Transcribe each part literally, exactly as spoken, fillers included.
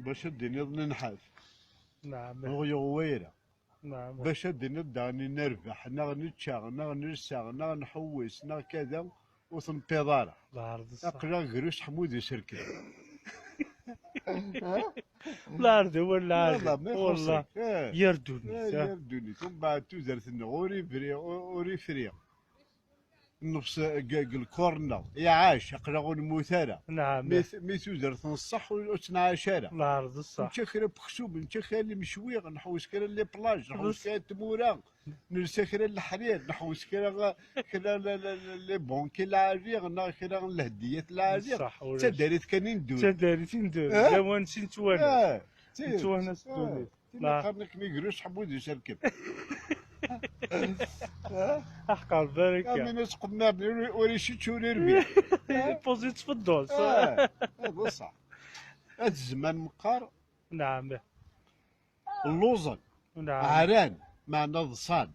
Bac ad d-tiniḍ nenḥaf. Neɛm. Ur yuɣ wayra. Neɛm. Bac ad d-tiniḍ daɣen nerbeḥ, neɣ nečča, neɣ nelsa, neɣ nḥewwes, neɣ kada, ur tenfiḍ ara. Aql-aɣ gar useḥmu d userkeb. Lɛerd, wala lɛerd. Wallah, ma ixuṣ-ik. Eh. Yir ddunit, eh, eh, yir ddunit. Umbeɛd tudert-nneɣ ur ifri, ur, ur ifri. Nnefs deg, deg lkur-nneɣ. Iɛac, aql-aɣ ur nemmut ara. Neɛm. Mi t-, mi tudert n ṣṣeḥ ur, ur tt-nɛac ara. Lɛerd, ṣṣeḥ. Nečča kra n uksum, nečča kra n lemecwi, nḥewwes kra n les plages, nḥewwes kra n tmura. Nelsa kra n leḥrir, nḥewwes kra, kra n, n, n, les banquiers lɛali, neɣ kra n lheddiyat lɛali. Ṣṣeḥ, ulac. D tadarit kan i neddu. D tadarit i neddu. Eh? Lawan sin ttwala. Eh, d tidet. Nettwahna s ddunit. Eh, tin iqqaren akken igrus ḥbu d userkeb. Eh? Aḥqer baraka. Amin asqemmar ur, ur icečč ur irbi. Puzi tfeddus. Eh, eh, d ṣṣeḥ. At zzman meqqar. Neɛm. Lluẓen, neɛm, ɛran, meɛna ḍsan.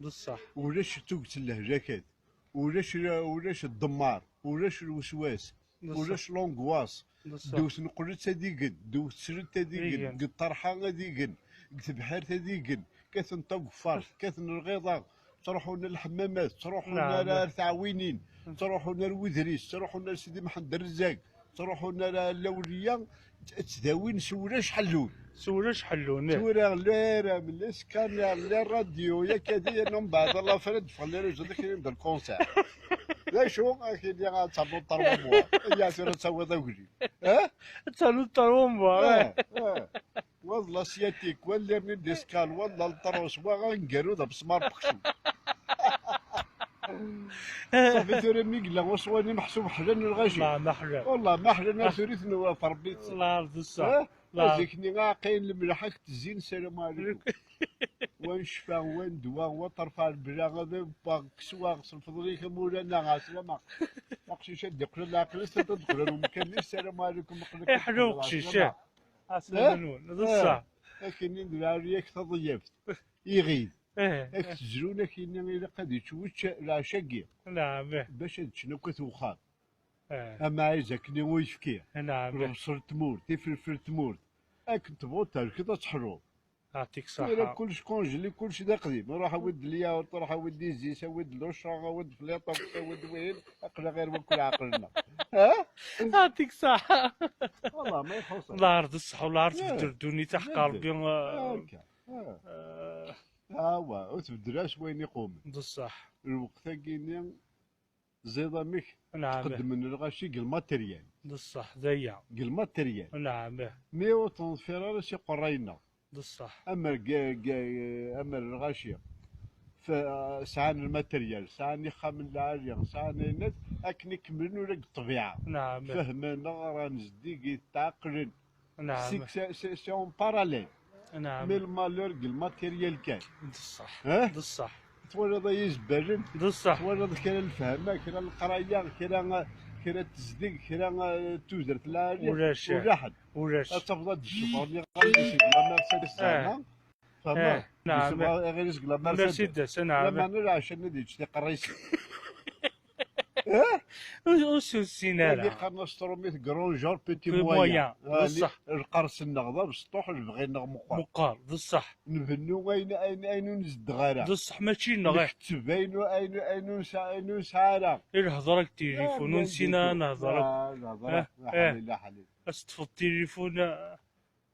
D ṣṣeḥ. Ulac tuget n lehlakat, ulac, ulac ddemmar, ulac lweswas, d ṣṣeḥ, ulac l'angoisse. D ṣṣeḥ. Dewwet Nqullet ad igen, dewwet Srent ad igen, igen, deg Ṭṭerḥa ad igen, deg tebḥirt ad igen, kkaten tageffart, kkaten lɣiḍa, ttruḥun ar lḥemmamat, ttruḥun, neɛm, ar, ar tɛewwinin, ttruḥun ar wedris, ttruḥun ar Sidi Mḥend Rrezag, ttruḥun ar, ar Lawliya, tt-, ttdawin s wulac ḥellun. S wulac ḥellun, eh. Tura les rames, les scanners, les radios, yakka di, mbeɛd Allah fren, ffɣen les résultats, kinin d lkanser. D acu? Akini ad ternuḍ trois mois. Iya, tura ad tawiḍ aglim. Eh? Ad ternuḍ trois mois, eh. Eh, eh. Wa d l'asiatique, wa l'hernie discale, wa d l'altros, wa aneggaru d abesmar n uqeccu. Ṣafi tura mi yella uṣwani meḥsub ḥlan lɣaci. Wallah, ma ḥlan. Wallah, ma ḥlan, ar tura i ten-iwaf Rebbi. Lɛerd d ṣṣeḥ. Eh? Lɛerd. Zik-nni aɛqayen lemleḥ ad k-tezzin, ssalamu ɛlikum. Wa n ccfa, wa n ddwa, wa terfeɛ lebla, ad kkes wa s lfeḍl-ik a Mawlana, ɛeslama. Aqcic ad d-iqqel leɛqel-is, ad d-iqqel ar umkan-is, ssalamu ɛlikum, aql-ak iḥlu uqcic, ɛeslama. Eh? Ɛeslama-nwen, d ṣṣeḥ. Eh, akken i d lɛali-yak taḍeyyaft. Iɣid. Eh, eh. Ak-tzerrun akinni ilaq ad iččewwečč leɛca-agi. Neɛm, eh. Bac ad ččen akk at uxxam. Eh. Amaɛiz akken i uyefki. Neɛm, eh. Lebṣel n tmurt, ifelfel n tmurt. Akken tebɣuḍ terkeḍ ad teḥluḍ. Ɛṭik ṣaḥa. Tura kullec congelé, kullec d aqdim. Ruḥ awi-d lyaurt, ruḥ awi-d izis, awi-d luca, awi-d flitox, awi-d wihin. Aql-aɣ ɣer wakk leɛqel-nneɣ. Ha? Ɛṭik ṣaḥa. Wallah, ma ixuṣ. Lɛerd d ṣṣeḥ, lɛerd, eh, tbeddel ddunit, aḥeqq Rebbi, eh, akka. Eh. Eh. Awa, ur tbeddel ara s wayen iqumen. D ṣṣeḥ. Lweqt-agi-nni, ẓid amek, neɛm, tqeddmen lɣaci deg lmateryal. D ṣṣeḥ, d aya. Deg lmateryal. Neɛm. Mi ur tenḍfir ara s iqerray-nneɣ. D ṣṣeḥ. Amer ga-, ga-, amer lɣaci. F-, sɛan lmateryal, sɛan ixxamen lɛali, sɛan ayenat, akken i kemmlen ula deg ṭṭbiɛa. Neɛm. Fehmen, ɣran, zeddigit, tɛeqlen. Neɛm. C'est, c'est, c'est, c'est en parallèle. Neɛm. Mais le malheur deg lmateryal kan. D ṣṣeḥ. Eh? D ṣṣeḥ. Twalaḍ ay izebbalen? D ṣṣeḥ. Twalaḍ kra n lefhama, kra n leqraya, kra, kra n tezdeg, kra n tudert lɛali? Ulac. Ulaḥen. Ulac. Ad tafeḍ ad d-ssufɣen iɣallen seg la Mercedes, eh, zeɛma. Fehmeḍ? Eh, neɛm. Ssufɣen iɣallen seg la Mercedes. Mercedes, neɛm. Lameɛna lɛecc-nni ad yečč tiqerra-is. Eh? Ur, ur s-ussin ara. Wagi qqaren-as s trumit grand genre, petit moyen. Petit moyen, ah, d ṣṣeḥ. Lqers-nneɣ d abesṭuḥ, lebɣi-nneɣ meqqer. Meqqer, d ṣṣeḥ. Nbennu ayen, ayen, ayen ur nzeddeɣ ara. D ṣṣeḥ, mačči nneɣ, eh. Nketteb ayen, ayen, ayen ur nesɛi, ayen ur nesɛi ara. I lehḍer akked tilifun, ur nessin ara nehḍer akk. Ah, lehḍer, eh, eh. Ḥalil, ḥalil. Ad s-teṭṭfeḍ tilifun, ah.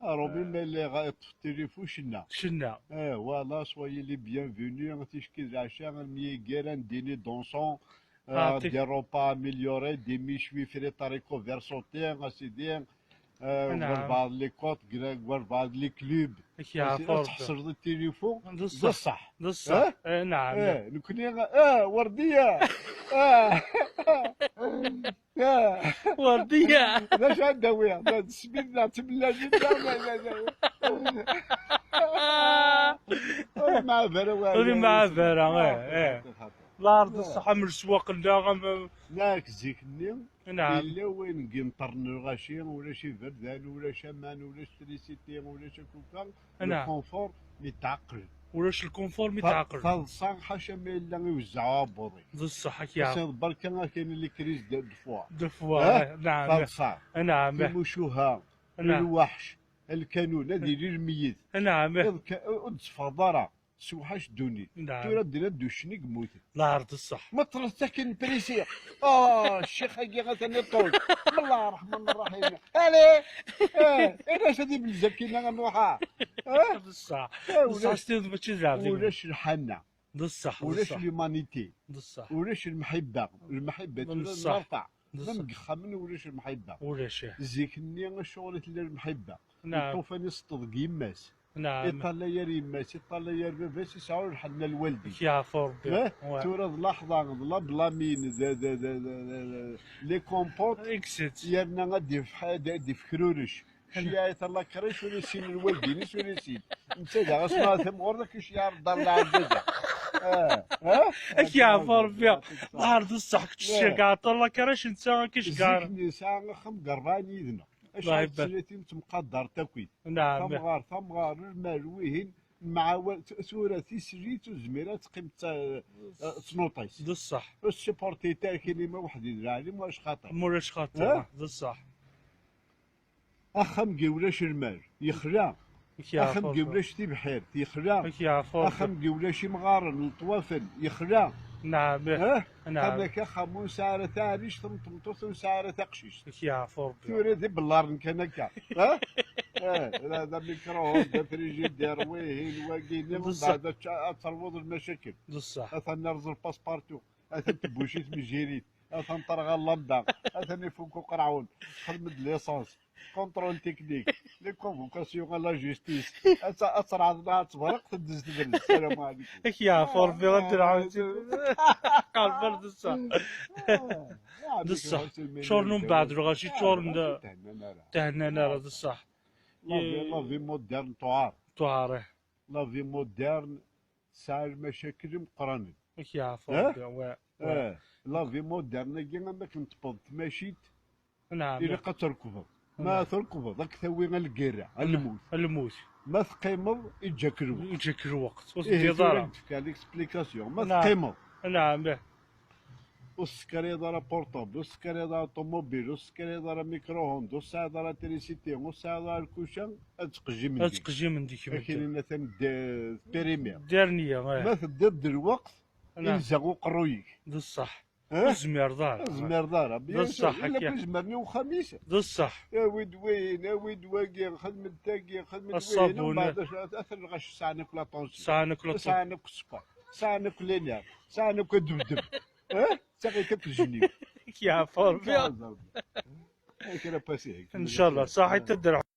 Ah, Romi, eh, ma yella yeṭṭef tilifun, cenna. Cenna. Eh, voilà, soyez les bienvenus, ticki d lɛecca, armi igira, un dîner dansant, euh, des repas améliorés, des méchouis, frites, haricots verts sautés, a sidi, euh, neɛm, walbeɛḍ les côtes, gra-, walbeɛḍ les clubs. Ad tḥesreḍ tilifun, d ṣṣeḥ. D ṣṣeḥ. Eh? Eh, neɛm. Eh, nekni, eh, Werdiya. Eh. Ah. Werdiya. D acu ad d-awiɣ? D ssmid neɣ d timellalin? La, la, la, la. Ur imɛab ara wayeḍ. Ur imɛab ara, eh, eh. Lɛerd d ṣṣeḥ, am leswaq-nneɣ, am... Yak zik-nni, neɛm, yella wayen yenṭerren lɣaci, ulac iberdan, ulac aman, ulac trisiti, ulac akuka. Neɛm. Le confort mi tɛeqqel. Ulac le confort mi tɛeqqel. Taḍsa, ḥaca ma yella iwezzeɛ uɛebbuḍ-ik. D ṣṣeḥ, ak-, ass-a berka akken les crises de, de foie. De foie, eh, neɛm. Taḍsa. Neɛm. Timucuha. Neɛm. Lweḥc. Lkanun, ad yili lmeyyet. Naɛam. Iḍ ka-, ur d-teffɣeḍ ara. Sewḥac ddunit. Naɛam. Tura ddin ad d-uccen i yemmuten. Lɛerḍ ṣṣeḥ. Ma ṭṭret akken prisi. Ah, ccix-agi atan iṭul. Bellah ṛṛeḥman ṛṛaḥim. Allez! Eh, ini-as ad ibelz akkin a Muḥa. Eh? Bṣeḥ. Eh, bṣeḥ ulac, s tidet mačči d lɛebd. Ulac lḥanna. D ṣṣeḥ, d ṣṣeḥ. Ulac l'humanité. D ṣṣeḥ. Ulac lemḥibba. Lemḥibba tura d ṣṣeḥ. Mertaɛ. D ṣṣeḥ. Ma deg yexxamen ulac lemḥibba. Ulac, eh. Zik-nni ccɣel i tella lemḥibba. Naɛam. Lṭufan iseṭṭeḍ deg yemma-s. Naɛam. Iṭalay ar yemma-s, iṭalay ar baba-s, isɛu lḥenna lwaldin. Ad k-yeɛfu Rebbi. Eh? Ouais. Tura d laḥḍa, d la blamine, d, d, d, d, d, d, les compotes, yerna ad d-yef-, ad d-, ad d-yefkrurec. Cyaɛ iṭalla krac ur yessin lwaldin-is ur yessin. Netta daɣ asma tamɣurt ad k-iceyyeɛ ar ddaṛ lɛeǧǧaǧa. Ah, ah? Ad k-yeɛfu Rebbi. Ḍher d ṣṣeḥ, kečč tcegɛeḍ ṭalla krac, netta ad k-iceggeɛ. Zik nesɛa axxam gerrɛen yid-neɣ. Acḥal n tesnatin ttemqadar takit. Naɛam. Tamɣart, tamɣart, lmal, wihin, mɛawa-, t-, tura tislit ur tezmir ad teqqim d ta-, d tnuṭ-is. D ṣṣeḥ. Ur tessupporti tarkini ma weḥd-i d lɛali, ma ulac xaṭer. Ma ulac xaṭer, eh? D ṣṣeḥ. Axxam deg ulac lmal, yexla. Ad k-yeɛfu Rebbi. Axxam deg ulac tibḥirt, yexla. Ad k-yeɛfu Rebbi. Axxam deg ulac imɣaren, leṭwafen, yexla. Naɛam. Eh? Naɛam. Am akka axxam ur nesɛi ara taɛrict, am tmeṭṭut ur nesɛi ara taqcict. Ad k-yeɛfu Rebbi. Tura d ibellaren kan akka. Eh? Eh, la, d amikruhund, d afrijidir, wihin, wagi, nniḍen, beɛd ad tca-, ad terwuḍ lmacakil. D ṣṣeḥ. Atan nerẓ lpaspartu. Atan tebbucit mejhirit. Atan terɣa llamba. Atan ifuk uqerɛun. Xdem-d licence. Contrôle technique. Les convocations à la justice. Ad tt-, ad terɛed neɣ ad tebraq, teddez tebres. Salam ɛlikum. Ad k-yeɛfu Rebbi, ad d-nɛawed. Qerban d ṣṣeḥ. Ah, d ṣṣeḥ. Cur n umbeɛd lɣaci ččuren d, thennan ara. Thennan ara, d ṣṣeḥ. La vie, la vie moderne tuɛer. Tuɛer, eh. La vie moderne tesɛa lmacakil imeqqranen. Ad k-yeɛfu Rebbi, wa, wa. Eh, la vie moderne-agi am akken tewweḍ tmacint, naɛam, ilaq ad trekbeḍ. Ma trekbeḍ, ad k-tawi a lgirra, a lmut. A lmut. Ma teqqimeḍ, iǧǧa-k lweqt. Ihi tura ara. Ad d-fkeɣ l'explication. Ma teqqimeḍ. Naɛam, ih. Ur tessekriḍ ara portable, ur tessekriḍ ara ṭumubil, ur tessekriḍ ara micro-ondes, ur tesɛiḍ ara trisiti, ur tesɛiḍ ara lkuca, ad ttqejjimen deg-k. Ad ttqejjimen deg-k. Akken atan d-, tpirimiḍ. Dernier, eh. Ma teddiḍ d lweqt, ilza uqerruy-ik. D ṣṣeḥ. Eh? Ur tezmireḍ ara. Ur tezmireḍ ara. D ṣṣeḥ, akka. Illa kul zemren i uxxam-is. D ṣṣeḥ. Awi-d wayen, awi-d wagi, xedm-d tagi, xedm-d wayen, aṣabun, mbeɛd ad, ad, ad lɣaci sɛan akk la tension. Sɛan akk la tension. Sɛan akk sskeṛ. Sɛan akk les nerfs. Sɛan akk adebdeb. Eh? Ttaɣit akk lejniw. Yeɛfu Rebbi. Kra pasi. Ncallah, ṣaḥit ad d-rḥu.